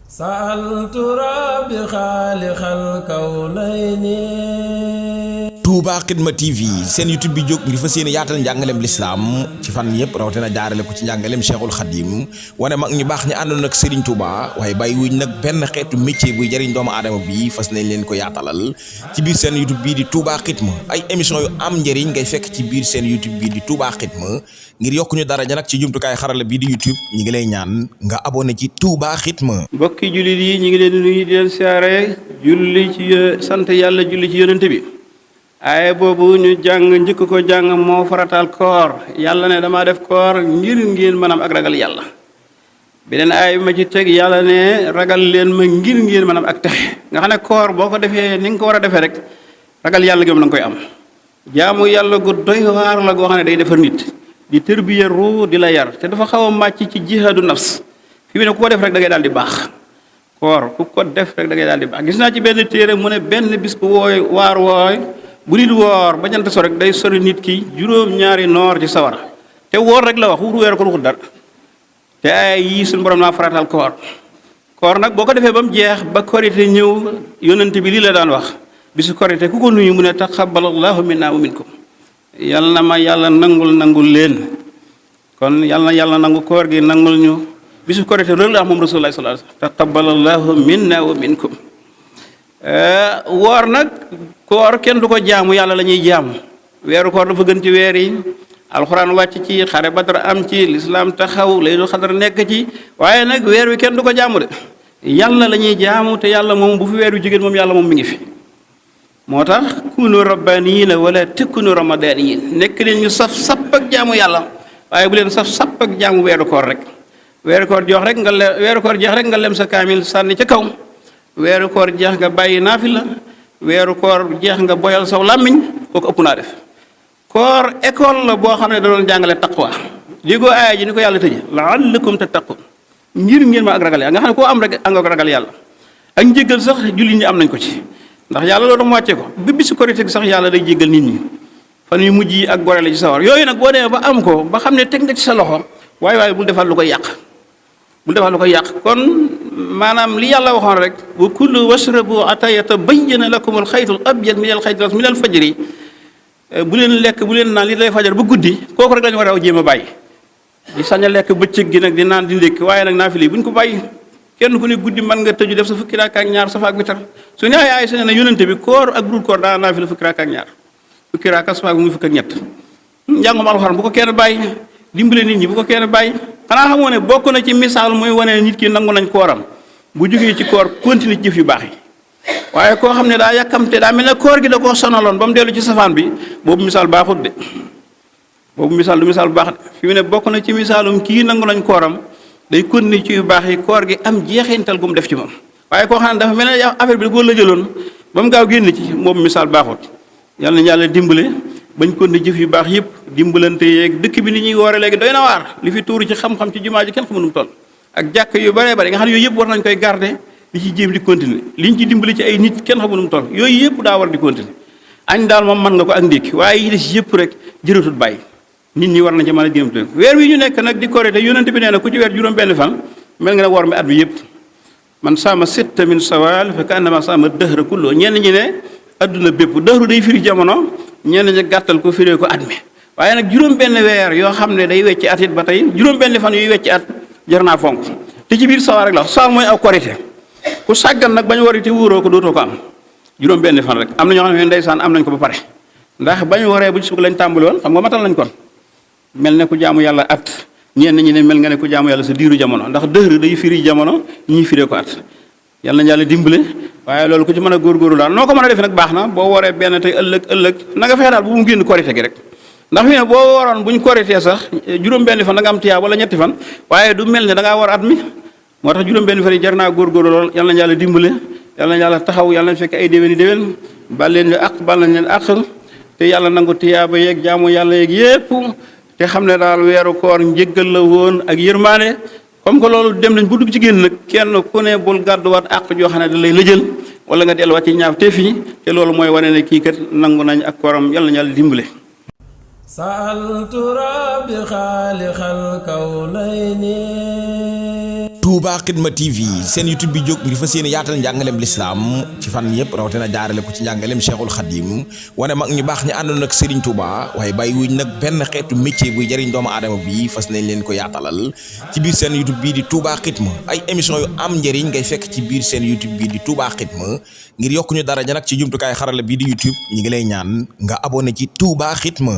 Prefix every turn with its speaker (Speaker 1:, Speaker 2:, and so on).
Speaker 1: sa'altu rabbi xaaliqal kawnayni.
Speaker 2: Touba Xidma TV seen YouTube bi jóg ngir fas yéene yaatal njàngaleem lislaam ci fan yëpp rawatina jaarale ko ci njàngaleem Cheikhul Khadim wane mag ñu baax ñi àndoon ak Serigne Touba waaye bàyyi wuñ nag benn xeetu métier buy jëriñ doomu aadama bi fas nañ leen ko yaatalal ci biir seen YouTube bii di Touba Xidma ay émission yu am njëriñ ngay fekk ci biir seen YouTube bii di Touba Xidma ngir yokku ñu daraja nag ci jumtukaay xarala bii di YouTube ñi ngi lay ñaan nga abonné ci Touba Xidma.
Speaker 3: mbokki jullit yi ñi ngi leen di nuyu di leen siyaare julli ci sant yàlla julli ci yonent bi. aaye boobu ñu jàng njëkk ko jàng moo farataal koor yàlla ne dama def koor ngir ngeen maanaam ak ragal yàlla beneen aay bi ma ci teg yàlla ne ragal leen ma ngir ngeen maanaam ak texe nga xam ne koor boo ko defee ni nga ko war a defee rek ragal yàlla gi moom la nga koy am jaamu yàlla gu doy waar la goo xam ne day defar nit di tërbiya ruu di la yar te dafa xaw a màcc ci jihaadu nafs fi mu ne ku ko def rek da ngay daal di baax koor ku ko def rek da ngay daal di baax gis naa ci benn téere mu ne benn bis bu wooy waar wooy bu nit woor ba jant so rek day sori nit ki juróom-ñaari noor ci sawara te woor rek la wax wutu weer ko waxul dara te ay yii suñu borom naa faratal koor nag boo ko defee ba mu jeex ba korite ñëw yonent bi lii la daan wax bisu korite ku ko nuyu mu ne taqabbalallahu minna wa minkum yàlla na ma yàlla nangul leen kon yàlla na yàlla nangu koor gi nangul ñu bisu korite loolu la wax moom rasulullah sallallahu alayhi wasallam taqabbalallahu minna wa minkum woor nag koor kenn du ko jaamu yàlla la ñuy jaamu weeru koor dafa gën ci weer yi alxuraan wàcc ci xare badar am ci lislaam taxaw laylu xadar nekk ci waaye nag weer wi kenn du ko jaamu de yàlla la ñuy jaamu te yàlla moom bu fi weer wi jigéen moom yàlla moom mi ngi fi moo tax kunu rabbaniina wala tekunu ramadaniyin nekk leen ñu saf sapp ak jaamu yàlla waaye bu leen saf sapp ak jaamu weeru koor rek weeru koor jeex rek nga lem sa kaamil sànni ca kaw weeru koor jeex nga bàyyi naafila weeru koor jeex nga boyal saw làmmiñ kooku ëpp naa def koor école la boo xam ne da doon jàngale taqwa déggoo aaya ji ni ko yàlla tëje la'allakum tattaqun ngir ngeen ma ak ragal yàlla nga xam ne koo am rek nga ragal yàlla ak njéggal sax jullit ñi am nañ ko ci ndax yàlla loolu mu wàccee ko bi bisu korite sax yàlla day jéggal nit ñi fan yu mujj yi ak gore la ci sawar yooyu nag boo demee ba am ko ba xam ne teg nga ci sa loxo waaye bul defal lu koy yàq kon maanaam li yàlla waxoon rek wa kulu washrabu hatta yatabayyana lakum alxaytul abyad min alxaytil aswad min alfajri bu leen lekk bu leen naan li lay fajar ba guddi kooku rek la ñu war a jéem a bàyyi di sañ a lekk bëccëg gi nag di naan di ndékk waaye nag naafile bu ñu ko bàyyi kenn ku ne guddi mën nga tëju def sa fukki rakaa ak ñaar safa ak witar su ne ay sa ne yonente bi koor ak dul koor daa naafile fukki rakaa ak ñaar fukki rakaa safa ak muy fukk ak ñett njàngum alxuraan bu ko kenn bàyyi dimbale nit ñi bu ko kenn bàyyi xanaa xamoo ne bokk na ci misaal muy wane nit ki nangu nañ kooram bu jógee ci koor continuer ci jëf yu baax yi waaye koo xam ne daa yàkkamte daa mel ne koor gi da koo sonaloon ba mu dellu ci safaan bi boobu misaal baaxut de boobu misaal du misaal bu baax de fi mu ne bokk na ci misaalum kii nangu nañ kooram day continuer ci yu baax yi koor gi am jeexintal gu mu def ci moom waaye koo xam ne dafa mel ne affaire bi da koo lëjaloon ba mu gaaw génn ci boobu misaal baaxut yàlla na yàlla dimbale bañ ko ne jëf yu baax yëpp dimbalante yeeg dëkk bi ni ñuy woore léegi doy na waar li fi tuuru ci xam-xam ci jumaa ji kenn xamu nu mu toll ak jàkk yu bëree bëri nga xam ne yooyu yëpp war nañ koy garder di ci jéem di continuer liñ ci dimbali ci ay nit kenn xamu nu mu toll yooyu yëpp daa war di continuer añ daal moom mën nga ko ak ndékki waaye yi des yëpp rek jërëtut bàyyi nit ñi war nañ ci mën a jéem weer wi ñu nekk nag di korite yonent bi nee na ku ci weer juróom benn fan mel nga ne woor mi at bi yëpp man saama sitta min sawaal fa kaannama saama dëhra kulloo ñenn ñi ne adduna bépp dëhru day firi jamono ñenn ñi gàttal ko firee ko at mi waaye nag juróom benn weer yoo xam ne day wecci at it ba tey juróom benn fan yuy wecci at jar naa fonk te ci biir sawar rek la sawar mooy aw korite ku sàggan nag bañ warite wuuroo ko dootoo ko am juróom benn fan rek am na ñoo xam ne ndeysaan am nañ ko ba pare ndax bañ waree bu ci sug lañ tàmbali woon xam nga matal nañ kon mel ne ku jaamu yàlla at ñenn ñi ne mel nga ne ku jaamu yàlla sa diiru jamono ndax dëhër day firi jamono ñuy firee ko at yàlla na yàlla dimbale waaye loolu ku ci mën a góorgóorlu daal noo ko mën a defee nag baax na boo waree benn tey ëllëg na nga fexe daal bu mu génn korite gi rek ndax fi ne boo waroon bu ñu koritee sax juróom benn fan da nga am tiyaa wala ñetti fan waaye du mel ne da ngaa war at mi moo tax juróom benn fan yi jar naa góorgóorlu lool yàlla na yàlla dimbale yàlla na yàlla taxaw yàlla na fekk ay déwén bal leen ñu bal nañ leen àq te yàlla nangu tiyaaba yeeg jaamu yàlla yeeg yépp te xam ne daal weeru koor njéggal la woon ak yërmaane comme que loolu dem nañ bu dugg ci génn nag kenn ku ne bul gàdduwaat àq joo xam ne da lay lëjël wala nga delluwaat ci ñaaw te fii te loolu mooy wane ne kii kat nangu nañ ak kooram yàlla na yàlla dimbale
Speaker 1: sa'altu rabbi xaaliqal kawnayni
Speaker 2: Touba Xidma TV seen YouTube bi jóg ngir fas yéene yaatal njàngaleem lislaam ci fan yëpp rawatina jaarale ko ci njàngaleem Cheikhul Khadim wane mag ñu baax ñi àndoon ak Serigne Touba waaye bàyyi wuñ nag benn xeetu métier buy jëriñ doomu aadama bi fas nañ leen ko yaatalal ci biir seen YouTube bii di Touba Xidma ay émission yu am njëriñ ngay fekk ci biir seen YouTube bii di Touba Xidma ngir yokk ñu daraja nag ci jumtukaay xarala bii di YouTube ñi ngi lay ñaan nga abonné ci Touba Xidma.